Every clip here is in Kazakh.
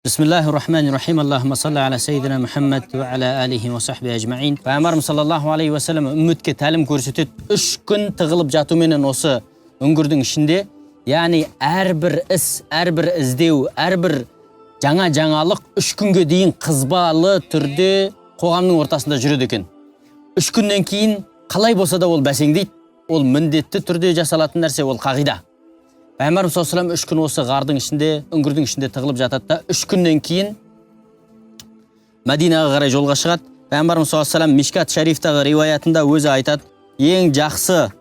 Бисмиллахи рахмани рахим. Аллахумма салли аля сайидина Мухаммад ва аля алихи ва сахби ажмаин. Пайғамбарымыз саллаллаху алейхи уассалам үмметке тәлім көрсетеді. 3 күн тығылып жатуменен осы үңгірдің ішінде, яғни әрбір іс, әрбір іздеу, әрбір жаңа жаңалық 3 күнге дейін қызбалы түрде қоғамның ортасында жүреді екен. 3 күннен кейін қалай болса да ол бәсеңдейді. Ол міндетті түрде жасалатын нәрсе, ол қағида. Пайғамбарымыз саллаллаху алейхи 3 күн осы ғардың ішінде, үңгірдің ішінде тығылып жатады да, 3 күннен кейін Мәдинаға қарай жолға шығады. Пайғамбарымыз саллаллаху алейхи Мишкат Шарифтағы риуаятында өзі айтады: ең жақсы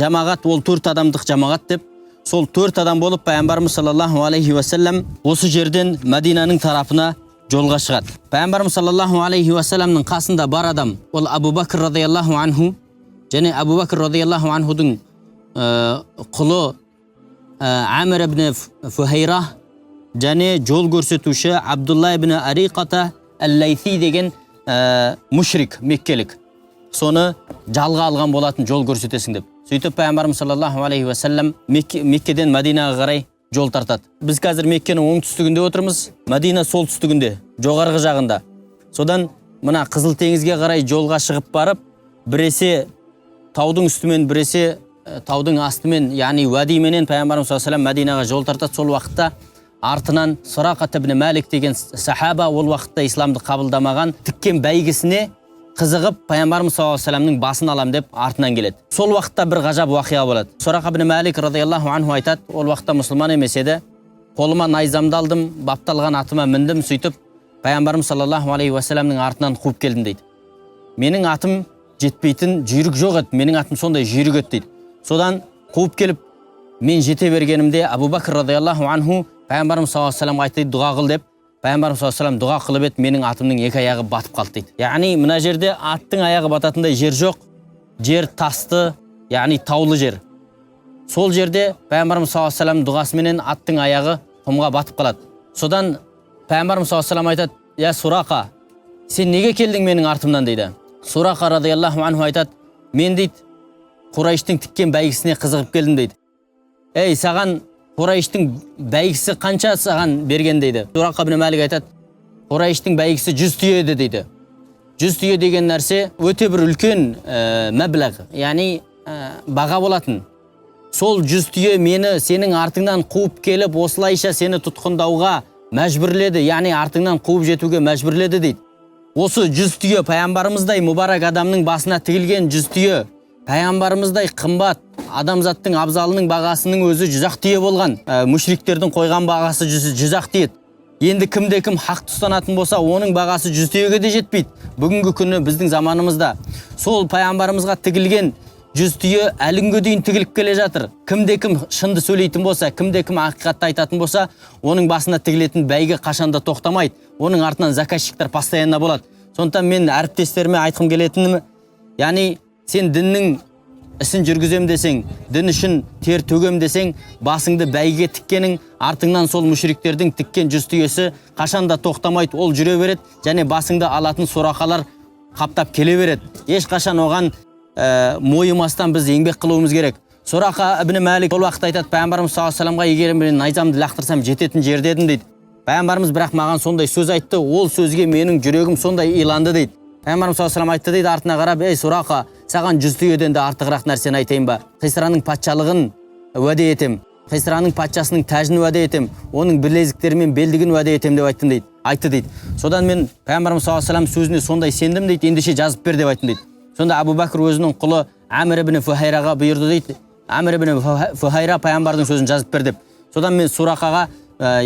жамағат ол төрт адамдық жамағат деп. Сол төрт адам болып пайғамбарымыз саллаллаху алейхи уассалам осы жерден Мәдинаның тарапына жолға шығады. Пайғамбарымыз саллаллаху алейхи уассаламның қасында бар адам ол Абу Бәкір радиаллаху анху және Абу Бәкір радиаллаху анхудың құлы Әмір ибн Фухайра және жол көрсетуші Абдулла ибн Ариқата әл-Лайси деген мушрик, меккелік. Соны жалға алған болатын, жол көрсетесің деп. Сөйтіп пайғамбарымыз саллаллаху алейхи уассалам Меккеден Мәдинаға қарай жол тартады. Біз қазір Меккенің оңтүстігінде отырмыз, Мәдина солтүстігінде, жоғарғы жағында. Содан мына Қызыл теңізге қарай жолға шығып барып, біресе таудың үстімен, біресе таудың астымен, яғни уәдименен пайғамбарымыз саллаллаху алейхи вассалам Мәдинаға жол тартады. Сол уақытта артынан Сұрақат ибн Мәлик деген сахаба, ол уақытта исламды қабылдамаған, тіккен бәйгісіне қызығып, пайғамбарымыз саллаллаху алейхи вассаламның басын алам деп артынан келеді. Сол уақытта бір ғажап уақиға болады. Сұрақа ибн Мәлик радиаллаху анху айтады, ол уақытта мұсылман емес еді: қолыма найзамды алдым, бапталған атыма міндім, сөйтіп пайғамбарымыз саллаллаху алейхи уассаламның артынан қуып келдім дейді. Менің атым жетпейтін жүйрік жоқ еді, менің атым сондай жүйрік еді дейді. Содан қуып келіп мен жете бергенімде, Абу Бәкір радиаллаху анху пайғамбарымыз саллаллаху алейхи вассаламға айтты дейді: дұға қыл деп. Пайғамбарымыз саллаллаху алейхи вассалам дұға қылып еді, менің атымның екі аяғы батып қалды дейді. Яғни мына жерде аттың аяғы бататындай жер жоқ, жер тасты, яғни таулы жер. Сол жерде пайғамбарымыз саллаллаху алейхи вассаламның дұғасыменен аттың аяғы құмға батып қалады. Содан пайғамбарымыз саллаллаху алейхи вассалам айтады: я Сурақа, сен неге келдің менің артымнан? Дейді. Сурақа радиаллаху анху айтады: мен, дейді, Құрайыштың тіккен бәйгісіне қызығып келдім дейді. Ей, саған Құрайыштың бәйгісі қанша саған берген? Дейді. Сурақа ибн Мәлик айтады: Құрайыштың бәйгісі 100 түйе еді дейді. 100 түйе деген нәрсе өте бір үлкен мәбләғ, яғни баға болатын. Сол 100 түйе мені сенің артыңнан қуып келіп, осылайша сені тұтқындауға мәжбүрледі, яғни артыңнан қуып жетуге мәжбүрледі дейді. Осы 100 түйе, пайғамбарымыздай мүбарак адамның басына тігілген 100 түйе, пайғамбарымыздай қымбат адамзаттың абзалының бағасының өзі 100 ақ түйе болған. Мушриктердің қойған бағасы 100 ақ түйе. Енді кімде кім хақты ұстанатын болса, оның бағасы 100 түйеге де жетпейді. Бүгінгі күні, біздің заманымызда сол пайғамбарымызға тігілген 100 түйе әлі күнге дейін тігіліп келе жатыр. Кімде кім шынды сөйлейтін болса, кімде кім ақиқатты айтатын болса, оның басына тігілетін бәйгі қашанда тоқтамайды, оның артынан заказчиктар постоянно болады. Сондықтан мен әріптестеріме айтқым келетінім, яғни сен діннің ісін жүргізем десең, дін үшін тер төгем десең, басыңды бәйгеге тіккенің, артыңнан сол мүшриктердің тіккен 100 түйесі қашанда тоқтамайды, ол жүре береді және басыңды алатын сорақалар қаптап келе береді. Ешқашан оған мойымастан біз еңбек қылуымыз керек. Сұрақа ибн Мәлик ол уақытта айтады: пайғамбарымыз саллаллаху алейхи вассаламға егер мен найзамды лақтырсам, жететін жер дедім дейді. Пайғамбарымыз бірақ маған сондай сөз айтты, ол сөзге менің жүрегім сондай иланды дейді. Пайғамбарымыз саллаллаху алейхи вассалам айтты дейді артына қарап: ей, Сұрақа, саған 100 түйеден де артығырақ нәрсені айтайын ба? Қисраның патшалығын уәде етем, Қисраның патшасының тәжін уәде етем, оның білезіктері мен белдігін уәде етем деп айттым дейді, айтты дейді. Содан мен пайғамбарымыз саллаллаху алейхи вассалам сөзіне сондай сендім дейді. Ендеше жазып бер деп айттым дейді. Сонда Абу Бәкір өзінің құлы Әмір ибн Фухайраға бұйырды дейді: Әмір ибн Фухайра, пайғамбардың сөзін жазып бер деп. Содан мен Сурақаға,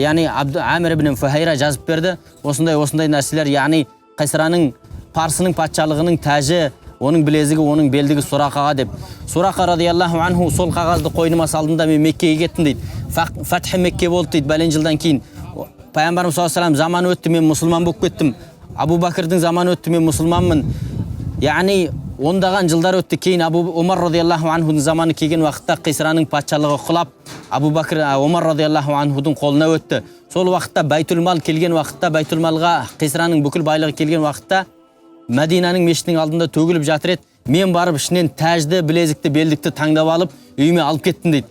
яғни Әмір ибн Фухайра жазып берді осындай осындай нәрселер, яғни Қайсараның, Парсының патшалығының тәжі, оның білезігі, оның белдігі Сурақаға деп. Сурақа радиаллаху анху сол қағазды қойныма салдым да, мен Меккеге кеттім дейді. Фатхи Мекке болды дейді бәлен жылдан кейін. Пайғамбарымыз саллаллаху алейхи вассалам заманы өтті, мен мұсылман болып кеттім. Абу Бәкірдің заманы өтті, мен мұсылманмын. Яғни ондаған жылдар өтті. Кейін Абу Омар радиаллаху анхудың заманы келген уақытта Қисраның патшалығы құлап, Абу Бәкір, Омар радиаллаху анхудың қолына өтті. Сол уақытта Бәйтулмал келген уақытта, Бәйтулмалға Қисраның бүкіл байлығы келген уақытта, Мәдинаның мешітінің алдында төгіліп жатыр еді. Мен барып ішінен тәжді, білезікті, белдікті таңдап алып, үйіме алып кеттім дейді.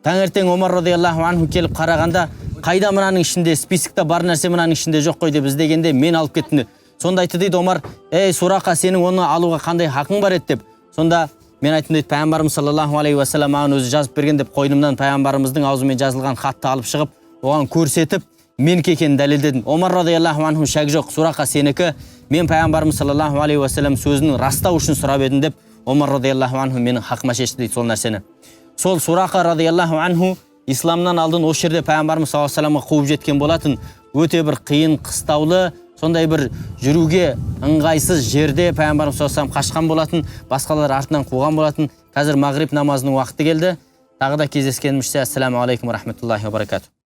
Таңертең Омар радиаллаху анху келіп қарағанда, Қайда, мынаның ішінде списокта бар нәрсе мынаның ішінде жоқ қой деп іздегенде, мен алып кеттім деп. Сонда айтты дейді Омар: «Ей, Сурақа, сенің оны алуға қандай хақың бар еді?» – деп. Сонда мен айттым дейді: «Пайғамбарымыз саллаллаху алейхи уассалам маған өзі жазып берген», – деп, қойнымнан пайғамбарымыздың аузымен жазылған хатты алып шығып, оған көрсетіп, менікі екенін дәлелдедім. Омар радиаллаху анху: «Шәк жоқ, Сурақа, сенікі. Мен пайғамбарымыз саллаллаху алейхи уассалам сөзін растау үшін сұрап едім», – деп, Омар радиаллаху анху менің хақыма шешті дейді сол нәрсені. Сол Сурақа радиаллаху анху исламнан алдын осы жерде пайғамбарымыз саллаллаху алейхи вассаламға қуып жеткен болатын. Өте бір қиын қыстаулы, сондай бір жүруге ыңғайсыз жерде пайғамбарымыз саллаллаху алейхи вассалам қашқан болатын, басқалар артынан қуған болатын. Қазір мағриб намазының уақыты келді. Тағы да кездескенімізше, ассаламу алейкум рахматуллахи ва баракату.